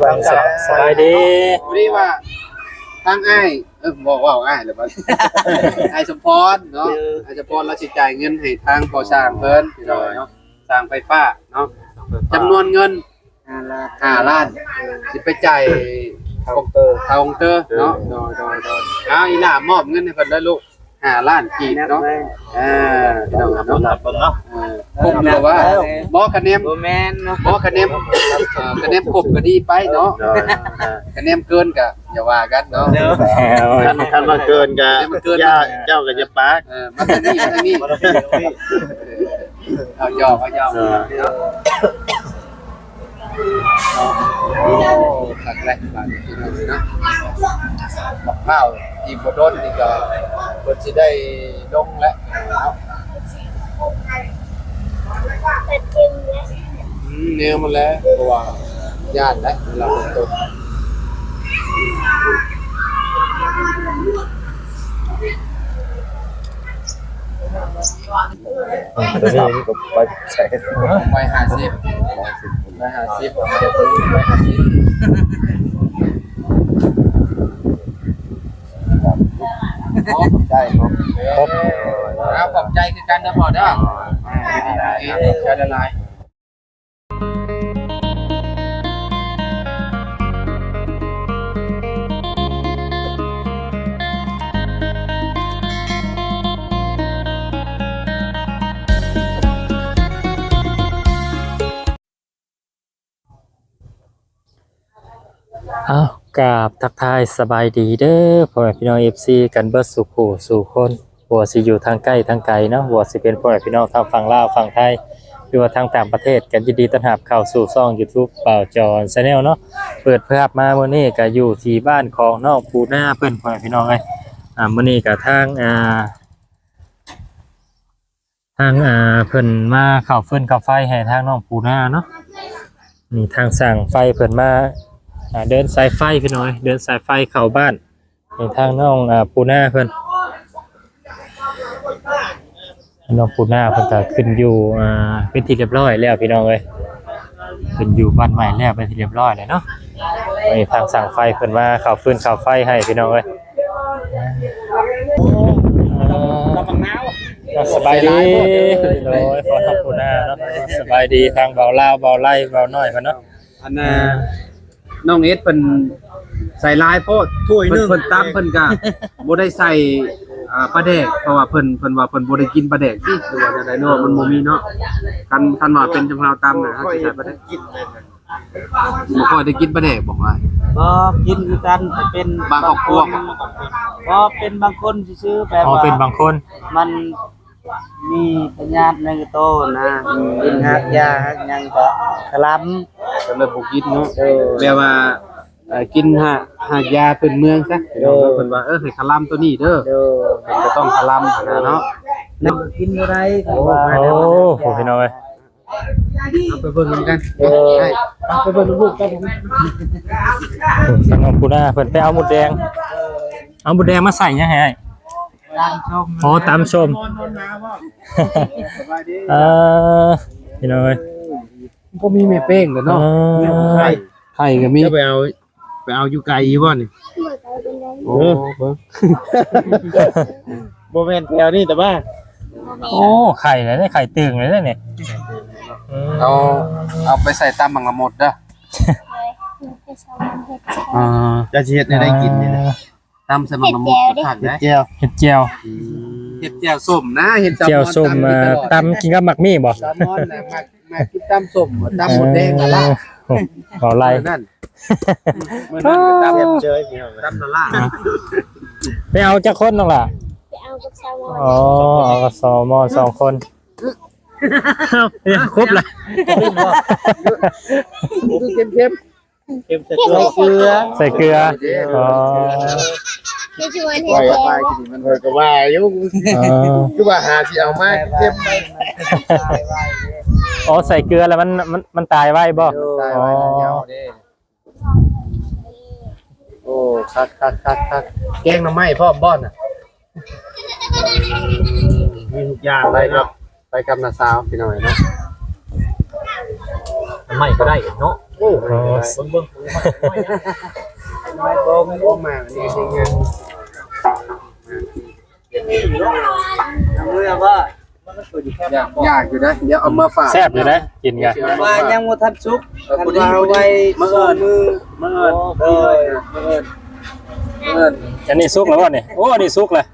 ສະບາຍດີ. ພໍດີວ່າທາງອ້າຍ ເອີ ບໍ່ເວົ້າອ້າຍແລ້ວບັດ ອ້າຍສົມພອນເນາະ ເອີ ອ້າຍສົມພອນລາວຊິຈ່າຍເງິນໃຫ້ທາງກໍ່ສ້າງເພິ່ນ ພີ່ນ້ອງເນາະ ສ້າງໄຟຟ້າເນາະ ຈຳນວນເງິນຫ້າລ້ານ ຫ້າລ້ານ ຊິໄປຈ່າຍເຂົ້າເຕີ ເຂົ້າເຕີເນາະ. ໂດຍ ໂດຍ ໂດຍ ເອົາ ອີ່ຫຼ້າມອບເງິນໃຫ້ເພິ່ນເດີລູກ ຫ້າລ້ານກີບເນາະ. ເອີ ພີ່ນ້ອງເນາະ ນັບເບິ່ງເນາະ ເອີ ຄົບແລ້ວວ່າ ບໍ່ ຄະແນນ ບໍ່ແມ່ນເນາະ ບໍ່ ຄະແນນ ເອີ ຄະແນນຄົບກໍດີໄປເນາະ ໂດຍ ຄະແນນເກີນກໍຢ່າວ່າກັນເນາະ. ໂດຍ ຄັນ ຄັນວ່າເກີນກໍ ຄັນວ່າເກີນ ຢ່າ ເຈົ້າກໍຢ່າປາກ ເອີ ມາທາງນີ້ ມາທາງນີ້ ມາທາງນີ້ ເອົາຢອກ ເອົາຢອກ ເອີ ໂອ້ ຄັກແຫຼະບາດນີ້ເນາະ ບັກພ້າວອີກບໍ່ດົນນີ້ກໍເພິ່ນຊິໄດ້ລົງແລ້ວເນາະ. ອືມ ແນວມັນແຫຼະ ເພາະວ່າຢ້ານແຫຼະເວລາຝົນຕົກ. ອືມ ຕົວນີ້ມັນກໍໄປໃສ່ ໄປຫ້າສິບ ໄປຫ້າສິບ ໄປຫ້າສິບ ຂອບໃຈ ຂອບ ຂອບໃຈຄືກັນເດີພໍ່ເດີ ຂອບໃຈຫຼາຍໆ. ເອົ້າ ກາບທັກທາຍສະບາຍດີເດີ ພໍ່ແມ່ພີ່ນ້ອງ ເອັຟຊີ ກັນເບິດສູ່ຄູ່ສູ່ຄົນ. ບໍ່ວ່າຊິຢູ່ທາງໃກ້ທາງໄກເນາະ ບໍ່ວ່າຊິເປັນພໍ່ແມ່ພີ່ນ້ອງທາງຝັ່ງລາວຝັ່ງໄທ ຫຼືວ່າທາງຕ່າງປະເທດ ກໍຍິນດີຕ້ອນຮັບເຂົ້າສູ່ຊ່ອງຢູທູບ ບ່າວຈອນ Channel ເນາະ. ເປີດພາບມາມື້ນີ້ກໍຢູ່ທີ່ບ້ານຂອງນ້ອງປູນາເພິ່ນ ພໍ່ແມ່ພີ່ນ້ອງເອີຍ. ອາ ມື້ນີ້ກໍທາງ ອາ ທາງ ອາ ເພິ່ນມາເຂົ້າຟືນເຂົ້າໄຟໃຫ້ທາງນ້ອງປູນາເນາະ. ນີ້ທາງຊ່າງໄຟເພິ່ນມາ ອາ ເດີນສາຍໄຟພີ່ນ້ອງເອີຍ ເດີນສາຍໄຟເຂົ້າບ້ານ ໃຫ້ທາງນ້ອງ ອາ ປູນາເພິ່ນ ນ້ອງປູນາເພິ່ນກໍຂຶ້ນຢູ່ ອາ ເປັນທີ່ຮຽບຮ້ອຍແລ້ວພີ່ນ້ອງເອີຍ ຂຶ້ນຢູ່ບ້ານໃໝ່ແລ້ວເປັນທີ່ຮຽບຮ້ອຍແລ້ວເນາະ. ນີ້ທາງຊ່າງໄຟເພິ່ນມາເຂົ້າຟືນເຂົ້າໄຟໃຫ້ພີ່ນ້ອງເອີຍ. ເອີ ສະບາຍດີ ໂດຍ ພໍ່ນ້ອງປູນາເນາະ ສະບາຍດີທາງບ່າວລາວ ບ່າວໄລ ບ່າວນ້ອຍເພິ່ນເນາະ. ອັນນ່າ ເອີ ນ້ອງເອສເພິ່ນໃສ່ຫຼາຍໂພດ ຖ້ວຍໜຶ່ງ ເພິ່ນ ເພິ່ນຕຳເພິ່ນກະບໍ່ໄດ້ໃສ່ ອ່າ ປາແດກ ເພາະວ່າເພິ່ນ ເພິ່ນວ່າເພິ່ນບໍ່ໄດ້ກິນປາແດກຕິ ຫຼືວ່າແນວໃດເນາະ ມັນບໍ່ມີເນາະ. ຄັນ ຄັນວ່າເປັນຈຳເຮົາຕຳນະ ເຮົາຊິໃສ່ປາແດກ ບໍ່ຄ່ອຍໄດ້ກິນປາແດກບໍ່? ບໍ່ກິນຄືກັນ ແຕ່ເປັນບາງຄອບຄົວ ບໍ່ ເປັນບາງຄົນຊື່ໆ ແບບ ອໍ ວ່າເປັນບາງຄົນ ມັນ ມີພະຍາດໃນກະໂຕນະ ອືມ ກິນຮາກຢາຮາກຫຍັງກໍຄະລຳ ກໍເລີຍບໍ່ກິນເນາະ. ໂດຍ ແບບວ່າ ເອີ ກິນຮາກ ຮາກຢາພື້ນເມືອງຊະ ໂດຍ ເພິ່ນວ່າ ເອີ ໃຫ້ຄະລຳໂຕນີ້ເດີ ໂດຍ ເພິ່ນກໍຕ້ອງຄະລຳຫັ້ນນະເນາະ. ກິນບໍ່ໄດ້ ໂອ້ ໂອ້ ພີ່ນ້ອງເອີຍ ເອົາໄປເບິ່ງນຳກັນ ໂດຍ ໄປ ໄປເບິ່ງລູກກັນ. ທາງນ້ອງປູນາເພິ່ນໄປເອົາມົດແດງ ເອົາມົດແດງມາໃສ່ຫຍັງໃຫ້ອ້າຍ? ຕຳສົ້ມ ອໍ ຕຳສົ້ມ ເອີ ພີ່ນ້ອງເອີຍ ບໍ່ມີແມ່ແປ້ງແລ້ວເນາະ ເອີ ແມ່ໄຂ່ ໄຂ່ກໍມີ ຈະໄປເອົາ ໄປເອົາຢູ່ໄກຢູ່ບໍ່ນີ້? ໂອ້ ບໍ່ແມ່ນແຖວນີ້ແຕ່ວ່າ ໂອ້ ໄຂ່ແລ້ວ ໄຂ່ຕຶງແລ້ວນີ້ ອືມ ເອົາ ເອົາໄປໃສ່ຕຳບັກລະມົດເດີ ອ່າ ຈະຊິເຮັດແນວໃດກິນນີ້ນະ? ຕຳໃສ່ໝາກລະມຸດກໍຄັກເດ້ ເຮັດແຈ່ວ ເຮັດແຈ່ວ ອືມ ເຮັດແຈ່ວສົ້ມນະ ເຮັດແຈ່ວສົ້ມ ຕຳກິນກັບໝາກມີ້ບໍ່? ແຊລມອນນະ ໝາກ ໝາກກິນຕຳສົ້ມ ຕຳໝົດແດງລະລາ ເອີ ເວົ້າໄລ່ ມື້ນັ້ນ ມື້ນັ້ນກໍຕຳເຈີຍ ຕຳລະລາ. ໄປເອົາຈັກຄົນນ້ອງຫຼ້າ? ໄປເອົາກັບແຊລມອນ ອໍ ເອົາກັບແຊລມອນສອງຄົນ ຄົບລະ ເຄັມໆ. ເຄັມໃສ່ເກືອ ໃສ່ເກືອ ອໍ ເຮັດຊວນ ຂ້ອຍ ຂ້ອຍກໍວ່າຢູ່ ອໍ ຄືວ່າຫາຊິເອົາມາເຄັມໄປ ອໍ ໃສ່ເກືອແລ້ວມັນ ມັນ ມັນຕາຍໄວບໍ່? ໂດຍ ຕາຍໄວ ອໍ ຍາວເດ້ ໂອ້ ຄັກໆໆໆ ແກງໜໍ່ໄມ້ພ້ອມບໍ່ນະ? ມີທຸກຢ່າງ ໄປກັບ ໄປກັບນ້າສາວພີ່ນ້ອງເນາະ ໜໍ່ໄມ້ກໍໄດ້ເນາະ ໂອ້ ອໍ ເບິ່ງໆ ໄມ້ບົງບໍ່ມານີ້ຊິງາມ ເອົາມືບໍ່ ຢາກ ຢາກຢູ່ນະ ດຽວເອົາມາຝາກ ແຊບຢູ່ເດ້ ກິນກະ ວ່າຍັງບໍ່ທັນສຸກ ເອີ ຄັນວ່າເອົາໄວ້ມື້ອື່ນ ມື້ອື່ນ ມື້ອື່ນ ມື້ອື່ນ ອັນນີ້ສຸກແລ້ວບໍ່ນີ້? ໂອ້ ອັນນີ້ສຸກແລ້ວ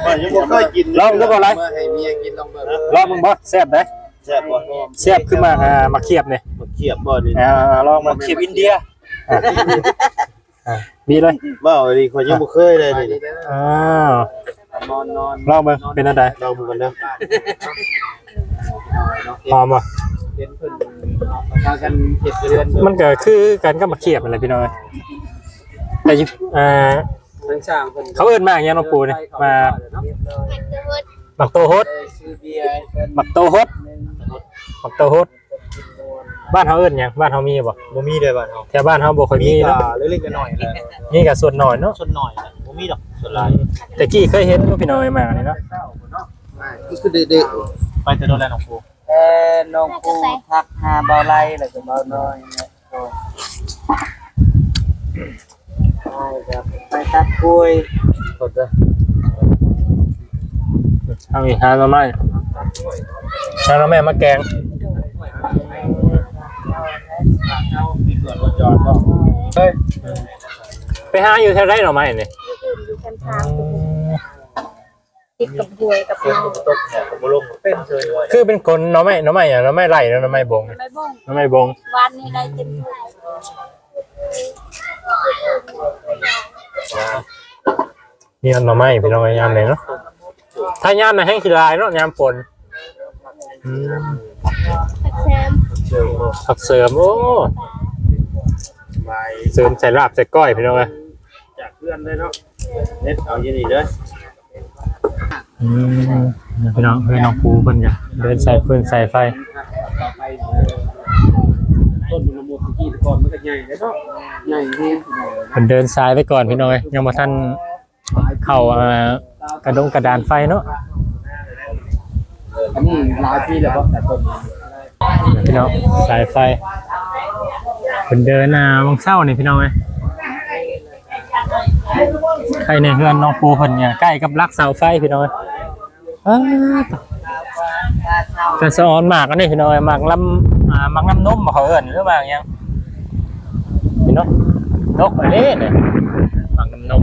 ຂ້ອຍຍັງບໍ່ເຄີຍກິນ ລອງດູບໍ່ລະ ເອົາມາໃຫ້ເມຍກິນ ລອງເບິ່ງ ລອງເບິ່ງບໍ່ ແຊບເດ້ ແຊບບໍ່? ແຊບຄືໝາກ ອ່າ ໝາກຂຽບນີ້ ໝາກຂຽບບໍ່ນີ້? ອ່າ ລອງເບິ່ງ ໝາກຂຽບອິນເດຍ ອ່າ ອ່າ ບີເລີຍ ເວົ້າດີ ຂ້ອຍຍັງບໍ່ເຄີຍເລີຍນີ້ ອ້າວ ລອງເບິ່ງເປັນແນວໃດ ລອງເບິ່ງກ່ອນເດີ ຫອມບໍ່? ເຫັນເພິ່ນພາກັນເຮັດເຮືອນ ມັນກະຄືກັນກັບໝາກຂຽບຫັ້ນແຫຼະພີ່ນ້ອງເອີຍ ແຕ່ຢູ່ ອ່າ ທາງຊ່າງເພິ່ນ ເຂົາເອີ້ນໝາກຫຍັງເນາະປູ່ນີ້ ໝາກ ໝາກໂຕຫົດ ໝາກໂຕຫົດ ໝາກໂຕຫົດ ບ້ານເຮົາເອີ້ນຫຍັງ? ບ້ານເຮົາມີບໍ່? ບໍ່ມີເດ້ບ້ານເຮົາ ແຖວບ້ານເຮົາບໍ່ຄ່ອຍມີເນາະ ມີກະເລັກໆນ້ອຍໆແຫຼະ ມີກະສ່ວນໜ້ອຍເນາະ ສ່ວນໜ້ອຍ ບໍ່ມີດອກ ສ່ວນຫຼາຍ ແຕ່ກີ້ເຄີຍເຫັນຢູ່ພີ່ນ້ອງເອີຍ ໝາກອັນນີ້ເນາະ ຄືເດະໆ ໄປແຕ່ໂດນແລ້ວນ້ອງປູ ແຕ່ນ້ອງປູທັກຫາບ່າວໄລ ແລ້ວກະບ່າວນ້ອຍ ໄປຕັດກ້ວຍ ເອົາອີກ ຫາໜໍ່ໄມ້ ຫາໜໍ່ໄມ້ມາແກງ ໄປຫາຢູ່ແຖວໃດໜໍ່ໄມ້ນີ້? ຢູ່ແຄມທາງ ຕິດກັບຫ້ວຍກັບນ້ຳ ຄືເປັນຄົນໜໍ່ໄມ້ ໜໍ່ໄມ້ຫຍັງ ໜໍ່ໄມ້ໄລ່ ໜໍ່ໄມ້ບົງ ໜໍ່ໄມ້ບົງ ໜໍ່ໄມ້ບົງ ວານນີ້ໄດ້ເຕັມຖ້ວຍ ມີໜໍ່ໄມ້ພີ່ນ້ອງ ຍາມນີ້ເນາະ ຖ້າຍາມນັ້ນແຮງຊິຫຼາຍເນາະ ຍາມຝົນ ອືມ ຜັກເສີມ ຜັກເສີມ ໂອ້ ເສີມໃສ່ລາບໃສ່ກ້ອຍພີ່ນ້ອງເອີຍ ຈາກເຮືອນເລີຍເນາະ ເຮັດເອົາຢູ່ນີ້ເດີ ອືມ ພີ່ນ້ອງ ເຮືອນນ້ອງປູເພິ່ນກະເດີນສາຍຟືນສາຍໄຟ ຕົ້ນລະມຸດກີ້ແຕ່ກ່ອນມັນກະໃຫຍ່ເດ້ເນາະ ໃຫຍ່ແຮງ ເພິ່ນເດີນສາຍໄປກ່ອນພີ່ນ້ອງເອີຍ ຍັງບໍ່ທັນເຂົ້າ ອ່າ ກະດົງກະດານໄຟເນາະ ອັນນີ້ຫຼາຍປີແລ້ວບໍ່? ພີ່ນ້ອງ ສາຍໄຟ ເພິ່ນເດີນ ອ່າ ວັງເຊົ້ານີ້ພີ່ນ້ອງເອີຍ ໃກ້ແນ່ເຮືອນນ້ອງປູເພິ່ນນີ້ ໃກ້ກັບຫຼັກເສົາໄຟພີ່ນ້ອງເອີຍ ອ້າ ແຕ່ສະອອນໝາກອັນນີ້ພີ່ນ້ອງເອີຍ ໝາກລຳ ອ່າ ໝາກນ້ຳນົມບໍ່ເຂົາເອີ້ນ ຫຼືໝາກຫຍັງ ພີ່ນ້ອງ ດົກອີ່ຫຼີນີ້ ໝາກນ້ຳນົມ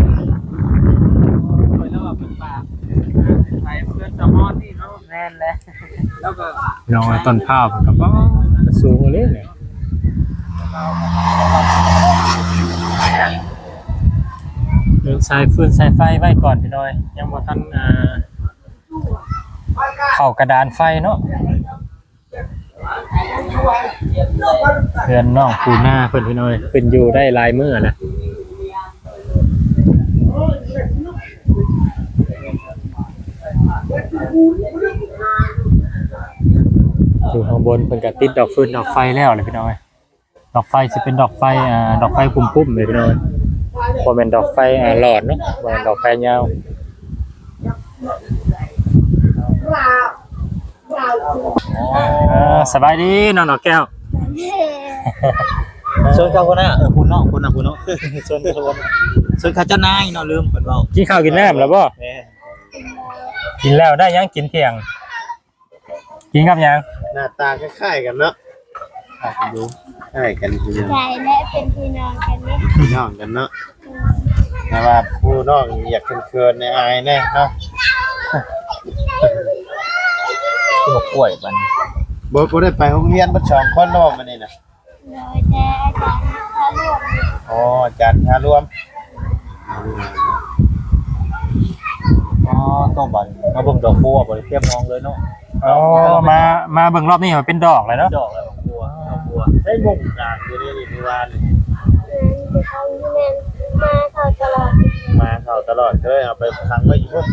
ແມ່ນແຫຼະ ພີ່ນ້ອງເອີຍ ຕົ້ນພ້າວເພິ່ນກະ ປ້າ ກະສູງອີ່ຫຼີນີ້ ເດີນສາຍຟືນສາຍໄຟໄວ້ກ່ອນພີ່ນ້ອງເອີຍ ຍັງບໍ່ທັນ ອ່າ ເຂົ້າກະດານໄຟເນາະ ເຮືອນນ້ອງປູນາເພິ່ນພີ່ນ້ອງເອີຍ ເພິ່ນຢູ່ໄດ້ຫຼາຍມື້ແລ້ວ ຢູ່ຂ້າງບົນເພິ່ນກະຕິດດອກຟືນດອກໄຟແລ້ວແຫຼະພີ່ນ້ອງເອີຍ ດອກໄຟຊິເປັນດອກໄຟ ອ່າ ດອກໄຟປຸ້ມໆເລີຍພີ່ນ້ອງ ບໍ່ແມ່ນດອກໄຟ ອ່າ ຫຼອດເນາະ ບໍ່ແມ່ນດອກໄຟຍາວ ເອີ ສະບາຍດີນ້ອງດອກແກ້ວ ຊົນເຂົາພຸ້ນນະ ເອີ ພຸ້ນເນາະ ພຸ້ນນະ ພຸ້ນເນາະ ຊົນເຂົາ ຊົນເຂົາເຈົ້ານາຍເນາະ ລືມເພິ່ນເວົ້າ ກິນເຂົ້າກິນນ້ຳແລ້ວບໍ່? ແມ່ນ ກິນແລ້ວ ໄດ້ຫຍັງກິນທ່ຽງ? ກິນກັບຫຍັງ? ໜ້າຕາຄ້າຍໆກັນເນາະ ຄ້າຍກັນຢູ່ ຄ້າຍກັນຢູ່ ໃຊ່ແຫຼະ ເປັນພີ່ນ້ອງກັນເດ້ ພີ່ນ້ອງກັນເນາະ ແຕ່ວ່າຜູ້ນ້ອງຢາກເຂີນໆ ອາຍແດ່ເນາະ ກິນໝາກກ້ວຍບັດນີ້ ບໍ່ ບໍ່ໄດ້ໄປໂຮງຮຽນເບິດສອງຄົນເນາະມື້ນີ້ນະ? ໂດຍ ແຕ່ອາຈານພາລວມ ອໍ ອາຈານພາລວມ ອໍ ໂຕບັດ ມາເບິ່ງດອກບົວບໍ່ໄດ້ຕຽມມອງເລີຍເນາະ ອໍ ມາ ມາເບິ່ງລອບນີ້ວ່າເປັນດອກແລ້ວເນາະ ດອກແລ້ວ ດອກບົວ ດອກບົວ ໃຊ້ມົ້ງກາງຢູ່ນີ້ ນີ້ວ່ານີ້ ແມ່ນ ຢູ່ເທິງຢູ່ແມ່ນ ມາເຂົ້າຕະຫຼອດ ມາເຂົ້າຕະຫຼອດ ກະເລີຍເອົາໄປຂັງໄວ້ຢູ່ພຸ້ນ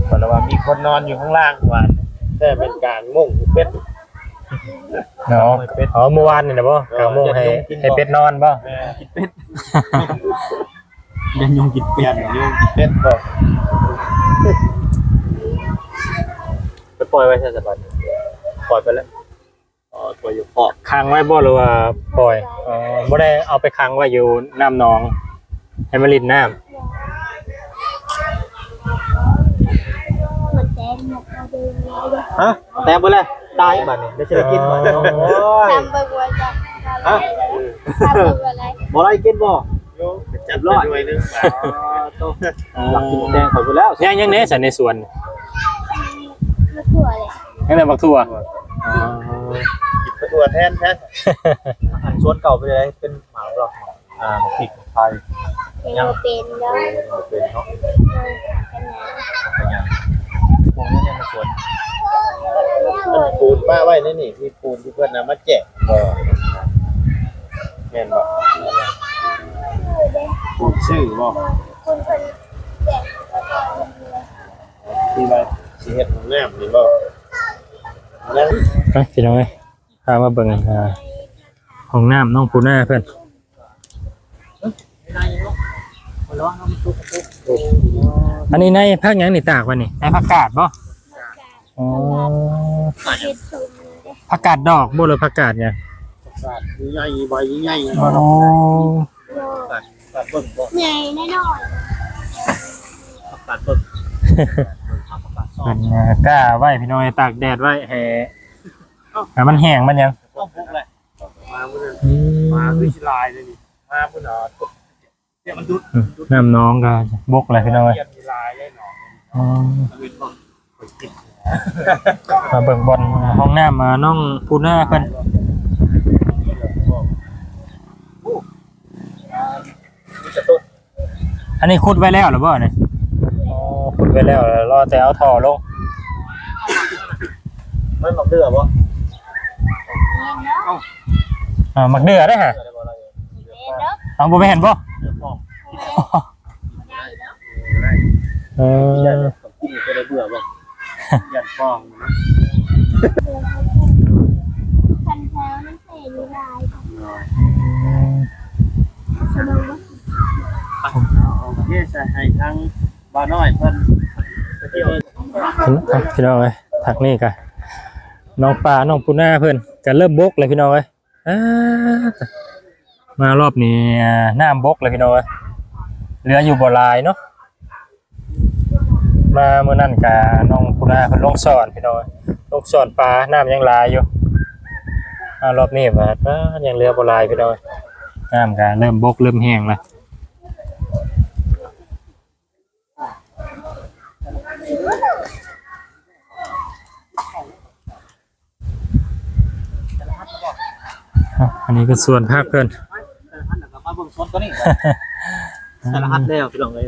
ເພິ່ນວ່າມີຄົນນອນຢູ່ຂ້າງລ່າງວ່າ ແຕ່ເປັນກາງມຸ້ງເປັດ ເນາະ ເອົາ ມື້ວານນີ້ນະບໍ່ ກາງມຸ້ງໃຫ້ ໃຫ້ເປັດນອນບໍ່ ກິນເປັດ ຢ້ານຍຸງກິນເປັດ ຢ້ານຍຸງກິນເປັດບໍ່ ໄປປ່ອຍໄວ້ໃສສະບັດ ປ່ອຍໄປແລ້ວ ຂ້າງໄວ້ບໍ່ ຫຼືວ່າປ່ອຍ? ອໍ ບໍ່ໄດ້ເອົາໄປຂັງໄວ້ຢູ່ນ້ຳໜອງ ໃຫ້ມັນຫຼິ້ນນ້ຳ. ຮະ? ແຕກເບິດແລ້ວ ຕາຍບາດນີ້ ດຽວຊິໄດ້ກິນບາດນີ້. ໂອ້ຍ ທຳເບິ່ງວ່າຈະ ຮະ? ທຳເບິ່ງວ່າໄດ້ ບໍ່ໄດ້ກິນບໍ່? ໂຍ ຈັດໄປໜ່ວຍໜຶ່ງ. ອໍ ໂຕ ລັກກິນແຕງຂ້ອຍພຸ້ນແລ້ວ. ຍັງ ຍັງແດ່ຊັ້ນໃນສວນ? ໝາກຖົ່ວເລີຍ ຍັງແຕ່ໝາກຖົ່ວ. ອໍ ກິນໝາກຖົ່ວແທນແທ້. ອັນສວນເກົ່າເປັນໃດ? ເປັນໝາກເນາະ ອ່າ ໝາກພິກ ໝາກໄຜ່ ຍັງບໍ່ເປັນດອກ. ຍັງບໍ່ເປັນເນາະ. ເອີ ເປັນຫຍັງ ເປັນຫຍັງ? ປູນຢູ່ໃນສວນ ມັນປູນປະໄວ້ໃນນີ້ ມີປູນທີ່ເພິ່ນນຳມາແຈກບໍ່? ແມ່ນບໍ່? ປູນຊື້ບໍ່? ທີ່ວ່າຊິເຮັດຫ້ອງນ້ຳນີ້ບໍ່? ຍັງ ໄປ ພີ່ນ້ອງເອີຍ ພາມາເບິ່ງ ອ່າ ຫ້ອງນ້ຳນ້ອງປູນາເພິ່ນ. ອັນນີ້ໃນຜັກຫຍັງນີ້ ຕາກໄວ້ນີ້? ໃນຜັກກາດບໍ່? ອໍ ຜັກກາດດອກບໍ່ ຫຼືຜັກກາດຫຍັງ? ຜັກກາດໃຫຍ່ ໃບໃຫຍ່. ອໍ ຜັກກາດເບິ່ງບໍ່? ໃຫຍ່ນ້ອຍໆ ຜັກກາດເບິ່ງ. ເພິ່ນກ້າໄວ້ ພີ່ນ້ອງເອີຍ ຕາກແດດໄວ້ ໃຫ້ ໃຫ້ມັນແຫ້ງມັນຫຍັງ. ເອົາບຸກເລີຍ ມາມື້ນັ້ນ ອືມ ມາຄືຊິຫຼາຍເລີຍນີ້ ມາພຸ້ນເນາະ. ເອີ ນ້ຳໜອງກໍບົກແລ້ວ ພີ່ນ້ອງເອີຍ. ອໍ ມາເບິ່ງບ່ອນຫ້ອງນ້ຳ ອ່າ ນ້ອງປູນາເພິ່ນ. ອັນນີ້ຂຸດໄວ້ແລ້ວຫຼືບໍ່ນີ້? ອໍ ຂຸດໄວ້ແລ້ວ ລໍແຕ່ເອົາທໍ່ລົງ. ມັນໝາກເດືອບໍ່? ເອົ້າ ໝາກເດືອເດ້ຫະ. ເອົາ ບໍ່ແມ່ນບໍ່? ເອີ ກິນກໍໄດ້ເບື່ອບໍ່? ຢ້ານຟອງນະ. ຄັນແຖວມັນເສຢູ່ຫຼາຍ ອືມ ສະດວກບໍ່? ໂອເຄ ໃສ່ໃຫ້ທາງບ່າວນ້ອຍເພິ່ນໄປທ່ຽວ. ພີ່ນ້ອງເອີຍ ທາງນີ້ກະນ້ອງປາ ນ້ອງປູນາເພິ່ນກະເລີ່ມບົກແລ້ວ ພີ່ນ້ອງເອີຍ. ອ່າ ມາຮອບນີ້ ອ່າ ນ້ຳບົກເລີຍ ພີ່ນ້ອງເອີຍ ເຫຼືອຢູ່ບໍ່ຫຼາຍເນາະ. ມາມື້ນັ້ນກະນ້ອງປູນາເພິ່ນລົງສອນ ພີ່ນ້ອງເອີຍ ລົງສອນປາ ນ້ຳຍັງຫຼາຍຢູ່. ມາຮອບນີ້ບາດ ອ່າ ຍັງເຫຼືອບໍ່ຫຼາຍ ພີ່ນ້ອງເອີຍ ນ້ຳກະເລີ່ມບົກເລີ່ມແຫ້ງແລ້ວ. ອັນນີ້ກໍສວນຜັກເພິ່ນ ມາເບິ່ງສວນຕົວນີ້ ສາລະຫັດແລ້ວ ພີ່ນ້ອງເອີຍ.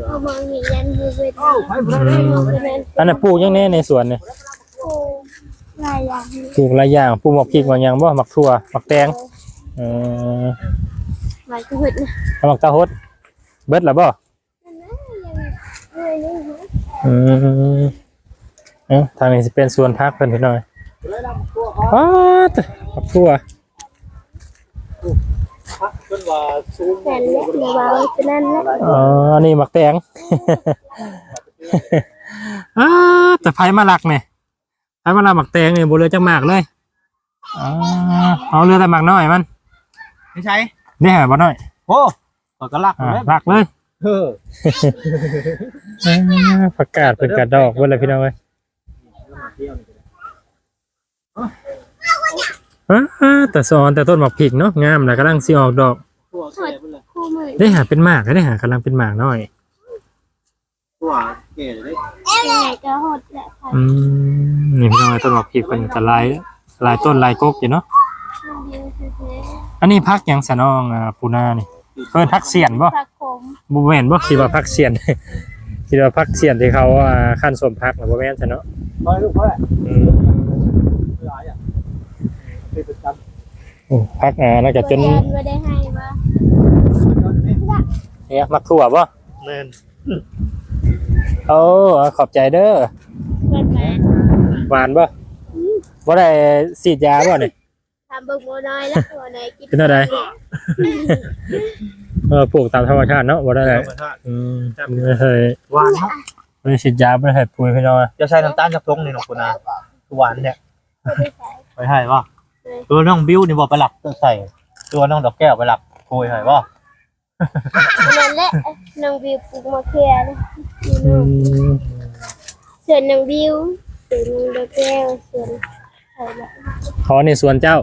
ອັນນັ້ນປູກຫຍັງແດ່ໃນສວນນີ້? ປູກຫຼາຍຢ່າງ ປູກຫຼາຍຢ່າງ ປູກໝາກພິກ ໝາກຫຍັງບໍ່? ໝາກຖົ່ວ ໝາກແຕງ. ເອີ ເອີ ໝາກຕາຫົດ ໝາກຕາຫົດ ເບິດແລ້ວບໍ່? ອືມ ເອີ ທາງນີ້ຊິເປັນສວນຜັກເພິ່ນ ພີ່ນ້ອງ. ປາດ ໝາກຖົ່ວ ຜັກເພິ່ນວ່າສູງ ແມ່ນແຫຼະ ບໍ່ເວົ້າປານນັ້ນແຫຼະ. ອໍ ອັນນີ້ໝາກແຕງ. ອາ ແຕ່ໃຜມາລັກນີ້? ໃຜມາລັກໝາກແຕງນີ້ ບໍ່ເຫຼືອຈັກໝາກເລີຍ. ອໍ ເອົາເຫຼືອແຕ່ໝາກນ້ອຍມັນ. ຢູ່ໃສ? ນີ້ຫາບໍ່ນ້ອຍ. ໂອ້ ຂ້ອຍກໍລັກ ອ່າ ເລີຍ ລັກເລີຍ. ເອີ ອ່າ ຜັກກາດເພິ່ນກະດອກເບິດແລ້ວ ພີ່ນ້ອງເອີຍ. ອ່າ ແຕ່ສອນ ແຕ່ຕົ້ນໝາກພິກເນາະ ງາມແລ້ວ ກຳລັງຊິອອກດອກ. ເດ້ຫາເປັນໝາກ ເດ້ຫາກຳລັງເປັນໝາກນ້ອຍ. ຕົວແກ່ເດ້ ແກ່ກໍຫົດແຫຼະ. ອືມ ນີ້ພີ່ນ້ອງ ຕົ້ນໝາກພິກເພິ່ນກໍຫຼາຍ ຫຼາຍຕົ້ນຫຼາຍກົກຢູ່ເນາະ. ອັນນີ້ຜັກຫຍັງຊະນ້ອງ ອ່າ ປູນານີ້? ເອີ້ນຜັກສ່ຽນບໍ່? ຜັກຂົມ. ບໍ່ແມ່ນບໍ່? ຄິດວ່າຜັກສ່ຽນ ຄິດວ່າຜັກສ່ຽນທີ່ເຂົາ ອ່າ ຄັ້ນສົ້ມຜັກນະ ບໍ່ແມ່ນຊະເນາະ. ອືມ ໂອ້ ຜັກ ອ່າ ນັ້ນກໍຈົນ ບໍ່ໄດ້ໃຫ້ບໍ່? ນີ້ໝາກຖົ່ວບໍ່? ແມ່ນ. ໂອ້ ຂອບໃຈເດີ. ຫວານບໍ່? ຫວານບໍ່? ອືມ ບໍ່ໄດ້ສີດຢາບໍ່ນີ້? ຖາມເບິ່ງໝໍນ້ອຍລະ ໝໍນ້ອຍກິນ ເປັນແນວໃດ? ເອີ ປູກຕາມທຳມະຊາດເນາະ ບໍ່ໄດ້ ທຳມະຊາດ. ອືມ ບໍ່ໄດ້ໃສ່ຫວານເນາະ ບໍ່ໄດ້ສີດຢາ ບໍ່ໄດ້ໃສ່ປຸ໋ຍ ພີ່ນ້ອງ. ຈະໃສ່ນ້ຳຕານຈັກຖົງນີ້ນ້ອງ ຄຸນນາ ຄືຫວານແທ້. ໄປໃຫ້ບໍ່? ຕົວນ້ອງບິວນີ້ບໍ່ໄປລັກໃສ່ ຕົວນ້ອງດອກແກ້ວໄປລັກໂກຍໃຫ້ບໍ່? ນັ້ນແຫຼະ ນ້ອງບິວປູກໝາກເຂືອນ ອືມ ສວນນ້ອງບິວ ສວນນ້ອງດອກແກ້ວ ສວນໃຜລະ ອໍ ນີ້ສວນເຈົ້າ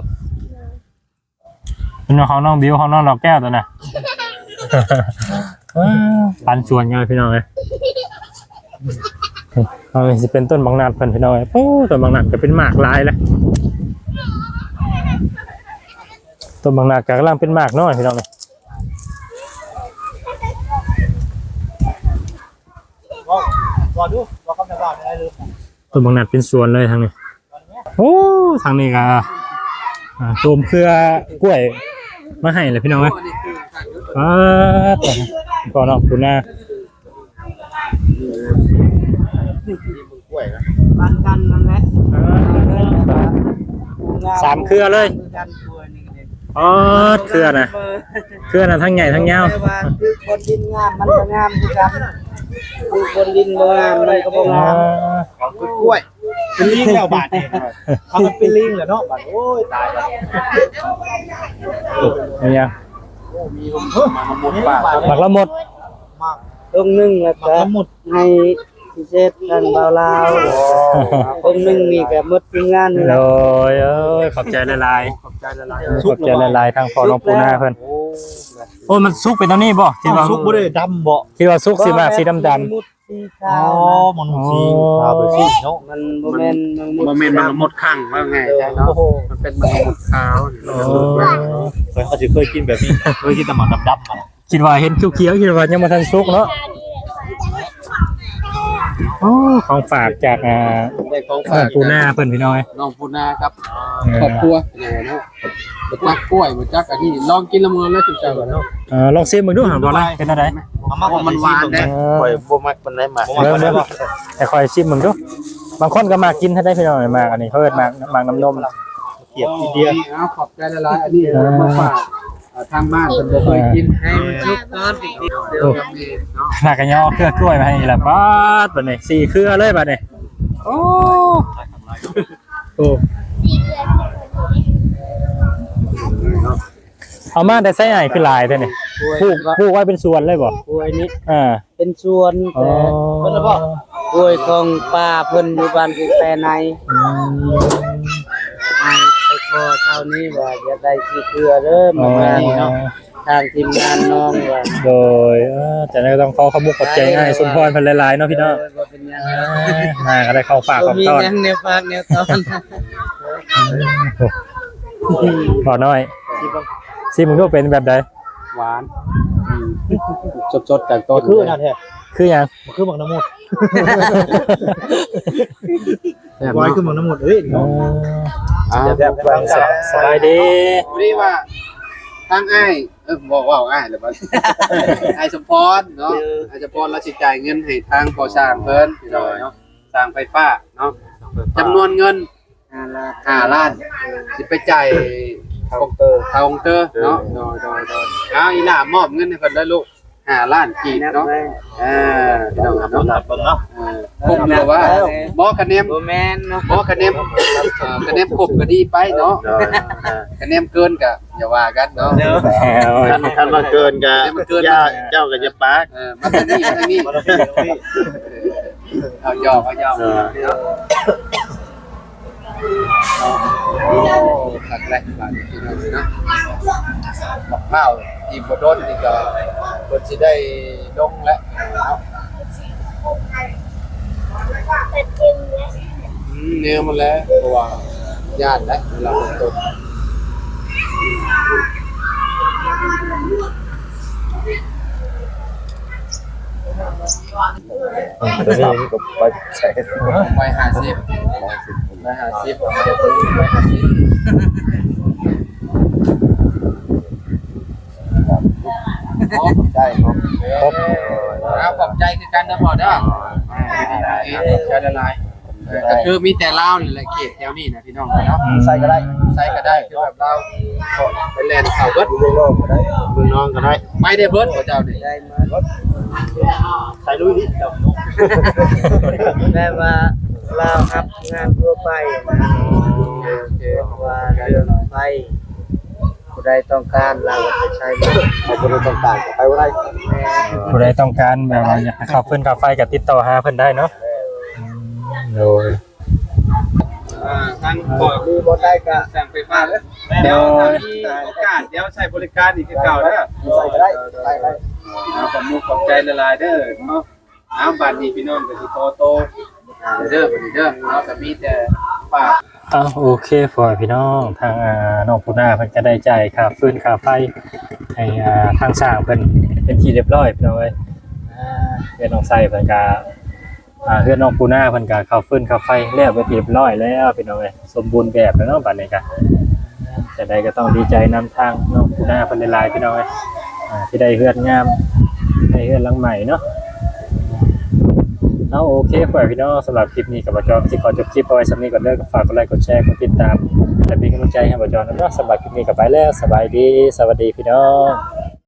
ເປັນຂອງນ້ອງບິວ ຂອງນ້ອງດອກແກ້ວຕົວນະ ປັນສວນກັນພີ່ນ້ອງເອີຍ. ອັນນີ້ຊິເປັນຕົ້ນບັກນັດເພິ່ນພີ່ນ້ອງເອີຍ. ໂອ້ ຕົ້ນບັກນັດກໍເປັນໝາກຫຼາຍແລ້ວ ຕົ້ນບັກນັດກໍກຳລັງເປັນໝາກນ້ອຍພີ່ນ້ອງເອີຍ. ເວົ້າ ເວົ້າດູ ເວົ້າກັບຊາວບ້ານໄດ້ຫຼື? ຕົ້ນບັກນັດເປັນສວນເລີຍທາງນີ້. ໂອ້ ທາງນີ້ກໍ ອ່າ ໂຕມເຄືອກ້ວຍມາໃຫ້ແລ້ວພີ່ນ້ອງເອີຍ. ປາດ ພໍ່ນ້ອງປູນາ ບ້ານກັນນັ້ນແຫຼະ ອ່າ ສາມເຄືອເລີຍ. ອໍ ເຄືອນະ ເຄືອນະ ທັງໃຫຍ່ທັງຍາວ ແຕ່ວ່າຄືຄົນດິນງາມມັນກໍງາມຄືກັນ ຄືຄົນດິນບໍ່ງາມມັນກໍບໍ່ງາມ. ອໍ ເອົາຄືກ້ວຍ ເປັນລິງແລ້ວບາດນີ້ ເອົາມັນເປັນລິງແລ້ວເນາະບາດ. ໂອ້ຍ ຕາຍແລ້ວ ເອີ ເປັນຫຍັງ? ໂອ້ ມີໝາກລະມົດ ໝາກລະມົດ ຕົ້ນໜຶ່ງແລ້ວກໍໃຫ້ ພິເສດທາງບ່າວລາວ ໂອ້ ຕົ້ນໜຶ່ງນີ້ກໍໝົດທີມງານນີ້ແຫຼະ. ໂດຍ ເອີຍ ຂອບໃຈຫຼາຍໆ ຂອບໃຈຫຼາຍໆ ຂອບໃຈຫຼາຍໆ ທາງພໍ່ນ້ອງປູນາເພິ່ນ. ໂອ້ ໂອ້ ມັນສຸກເປັນແນວນີ້ບໍ່? ຄິດວ່າສຸກບໍ່ໄດ້ດຳບໍ່? ຄິດວ່າສຸກຊິມາກສີດຳໆ ອໍ ມັນສີຂາວແບບນີ້ເນາະ ມັນບໍ່ແມ່ນ ບໍ່ແມ່ນໝາກລະມົດຄັງວ່າງ່າຍເນາະ. ໂອ້ ມັນເປັນໝາກລະມົດຂາວ. ໂອ້ ຂ້ອຍຊິເຄີຍກິນແບບນີ້ ເຄີຍກິນແຕ່ໝາກດຳໆ ມັນ ຄິດວ່າເຫັນຂຽວໆ ຄິດວ່າຍັງບໍ່ທັນສຸກເນາະ. ໂອ້ ຂອງຝາກຈາກ ອ່າ ໄດ້ຂອງຝາກ ນ້ອງປູນາເພິ່ນພີ່ນ້ອງເອີຍ ນ້ອງປູນາກັບ ເອີ ຄອບຄົວເນາະ. ບໍ່ຈັກກ້ວຍ ບໍ່ຈັກອັນນີ້ ລອງກິນລະເມີນແລ້ວ ເຈົ້າເນາະ. ເອີ ລອງຊີມເບິ່ງດູ ບໍ່ໄດ້ເປັນແນວໃດ? ເອົາມາ ມັນຫວານເດ້. ເອີ ຂ້ອຍບໍ່ມັກປານໃດໝາກ ເບິ່ງໆ ໃຫ້ຂ້ອຍຊີມເບິ່ງດູ. ບາງຄົນກໍມັກກິນໃຫ້ໄດ້ພີ່ນ້ອງ ໝາກອັນນີ້ ເຂົາເອີ້ນໝາກ ໝາກນ້ຳນົມ ຂຽບອີເດຍ. ເອົາ ຂອບໃຈຫຼາຍໆ ອັນນີ້ ເອີ ມາຝາກ ອ່າ ທາງບ້ານເພິ່ນບໍ່ເຄີຍກິນ ໃຫ້ມັນສຸກກ່ອນ. ໂອ້ ໜ້າກະຍໍເຄືອກ້ວຍມາໃຫ້ອີກລະ. ປາດ ບາດນີ້ສີ່ເຄືອເລີຍບາດນີ້. ໂອ້ ໂອ້ ເອົາມາແຕ່ໃສອ້າຍ ຄືຫຼາຍແທ້ນີ້? ປູກ ປູກໄວ້ເປັນສວນເລີຍບໍ່? ກ້ວຍນີ້ ອ່າ ເປັນສວນ ອໍ ແຕ່ ອໍ ກ້ວຍຂອງປ້າເພິ່ນຢູ່ບ້ານແຕ່ໃນ. ອືມ ອ້າຍໄປຂໍເຊົ້ານີ້ວ່າຢາກໄດ້ສີ່ເຄືອເດີ ອໍ ມາເນາະ ທາງທີມງານນ້ອງວ່າ. ໂດຍ ເອີ ຈັ່ງໃດກໍຕ້ອງຂໍຂອບມຸກຂອບໃຈອ້າຍສົມພອນເພິ່ນຫຼາຍໆເນາະພີ່ນ້ອງ. ເອີ ບໍ່ເປັນຫຍັງ ເອີ ມາກໍໄດ້ເຂົ້າຝາກຂອງຕ້ອນ ບໍ່ມີຫຍັງແນວຝາກແນວຕ້ອນ. ໂອ້ ບໍ່ນ້ອຍ ຊີມເບິ່ງ ຊີມເບິ່ງດູ ເປັນແບບໃດ? ຫວານ ອືມ ສົດໆຈາກຕົ້ນ ຄືອັນນັ້ນແທ້ ຄືຫຍັງ? ຄືໝາກນະມຸດ ແຊບ ຫວານ ເນາະ ຄືໝາກນະມຸດເອີຍ. ອໍ ອ່າ ແຊບໆ ສະບາຍດີ. ພໍດີວ່າທາງອ້າຍ ເອີ ບໍ່ເວົ້າອ້າຍແລ້ວບັດ ອ້າຍສົມພອນເນາະ ເອີ ອ້າຍສົມພອນລາວຊິຈ່າຍເງິນໃຫ້ທາງກໍ່ສ້າງເພິ່ນ ພີ່ນ້ອງເນາະ ສ້າງໄຟຟ້າເນາະ ຈຳນວນເງິນ ຫ້າລ້ານ ຫ້າລ້ານ ຊິໄປຈ່າຍເຄົາເຕີ ເຄົາເຕີເນາະ. ໂດຍ ໂດຍ ໂດຍ ເອົາ ອີ່ຫຼ້າມອບເງິນໃຫ້ເພິ່ນເດີລູກ ຫ້າລ້ານກີບເນາະ. ເອີ ພີ່ນ້ອງເນາະ ນັບເບິ່ງເນາະ ເອີ ຄົບແລ້ວວ່າ ບໍ່ ຄະແນນ ບໍ່ແມ່ນເນາະ ບໍ່ ຄະແນນ ເອີ ຄະແນນຄົບກໍດີໄປເນາະ. ໂດຍ ຄະແນນເກີນກໍຢ່າວ່າກັນເນາະ. ໂດຍ ຄັນ ຄັນວ່າເກີນກໍ ເຈົ້າກໍຢ່າປາກ. ເອີ ມາທາງນີ້ ມາທາງນີ້ ມາທາງນີ້ ເອົາ ຢອກ ເອົາ ຢອກ ເອີ ເນາະ. ໂອ້ ຄັກແຫຼະບາດນີ້ພີ່ນ້ອງເນາະ ໝາກພ້າວອີກບໍ່ດົນນີ້ກໍເພິ່ນຊິໄດ້ລົງແລ້ວເນາະ. ອືມ ແນວມັນແຫຼະ ເພາະວ່າຢ້ານແຫຼະເວລາຝົນຕົກ. ເອີ ຕົວນີ້ມັນກໍໄປໃສ່ ໄປຫ້າສິບ ໄປຫ້າສິບ ໄປຫ້າສິບ. ຂອບໃຈ ຂອບ ຂອບ ຂອບໃຈຄືກັນເດີພໍ່ເດີ ຂອບໃຈຫຼາຍໆ. ເອີ ກໍຄືມີແຕ່ລາວນີ້ແຫຼະ ເຂດແຖວນີ້ນະ ພີ່ນ້ອງເນາະ. ອືມ ໃສກໍໄດ້ ໃສກໍໄດ້ ຄືແບບລາວ ໄປແລ່ນເຂົ້າເບິດ ເມືອງນອກກໍໄດ້ ເມືອງນອກກໍໄດ້ ໄປໄດ້ເບິດບໍ່ເຈົ້ານີ້? ໄດ້ໝົດ ໃສ່ລຸຍນີ້ເຈົ້າ ແບບວ່າລາວຮັບງານທົ່ວໄປ. ເພາະວ່າເລື່ອງໄຟ ຜູ້ໃດຕ້ອງການລາວກໍໄປໃຊ້ ເຮົາບໍ່ໄດ້ຕ້ອງການກໍໄປບໍ່ໄດ້ ແມ່ນ ຜູ້ໃດຕ້ອງການແບບວ່າຢາກໃຫ້ຄ່າຟືນຄ່າໄຟກໍຕິດຕໍ່ຫາເພິ່ນໄດ້ເນາະ ແມ່ນ ອືມ ໂດຍ ອ່າ ທາງ ອ່າ ພວກ ມີບໍ່ໄດ້ກໍ ຊ່າງໄຟຟ້າເດີ ແມ່ນ ດຽວ ໂດຍ ຖ້າມີໂອກາດ ດຽວໃຊ້ບໍລິການອີກຄືເກົ່າເດີ ໃຊ້ກໍໄດ້ ໄດ້ ໄດ້ ອ່າ ຂອບມຸກຂອບໃຈຫຼາຍໆເດີເນາະ ເອົາ ບາດນີ້ພີ່ນ້ອງກໍຊິຂໍໂຕເດີ ບາດນີ້ເດີ ເຮົາກໍມີແຕ່ຝາກ ເອົາ ໂອເຄ ພໍ່ແມ່ພີ່ນ້ອງ ທາງ ອ່າ ນ້ອງປູນາເພິ່ນກໍໄດ້ຈ່າຍຄ່າຟືນຄ່າໄຟໃຫ້ ອ່າ ທາງຊ່າງເພິ່ນເປັນທີ່ຮຽບຮ້ອຍ ພີ່ນ້ອງເອີຍ ອ່າ ເຮືອນນ້ອງໄຊເພິ່ນກໍ ອ່າ ເຮືອນນ້ອງປູນາເພິ່ນກໍເຂົ້າຟືນເຂົ້າໄຟແລ້ວເປັນທີ່ຮຽບຮ້ອຍແລ້ວ ພີ່ນ້ອງເອີຍ ສົມບູນແບບແລ້ວເນາະ ບາດນີ້ກໍ ຈັ່ງໃດກໍຕ້ອງດີໃຈນຳທາງນ້ອງປູນາເພິ່ນຫຼາຍໆ ພີ່ນ້ອງເອີຍ ອ່າ ທີ່ໄດ້ເຮືອນງາມ ໄດ້ເຮືອນຫຼັງໃໝ່ເນາະ ເອົາ ໂອເຄ ພໍ່ແມ່ພີ່ນ້ອງ ສຳລັບຄລິບນີ້ກໍບໍ່ຈອນຊິຂໍຈົບຄລິບເອົາໄວ້ສ່ຳນີ້ກ່ອນເດີ ກໍຝາກກົດໄລ ກົດແຊ ກົດຕິດຕາມ ແລະ ເປັນກຳລັງໃຈໃຫ້ບໍ່ຈອນນຳເນາະ ສຳລັບຄລິບນີ້ກໍໄປແລ້ວ ສະບາຍດີ ສະຫວັດດີ ພີ່ນ້ອງ.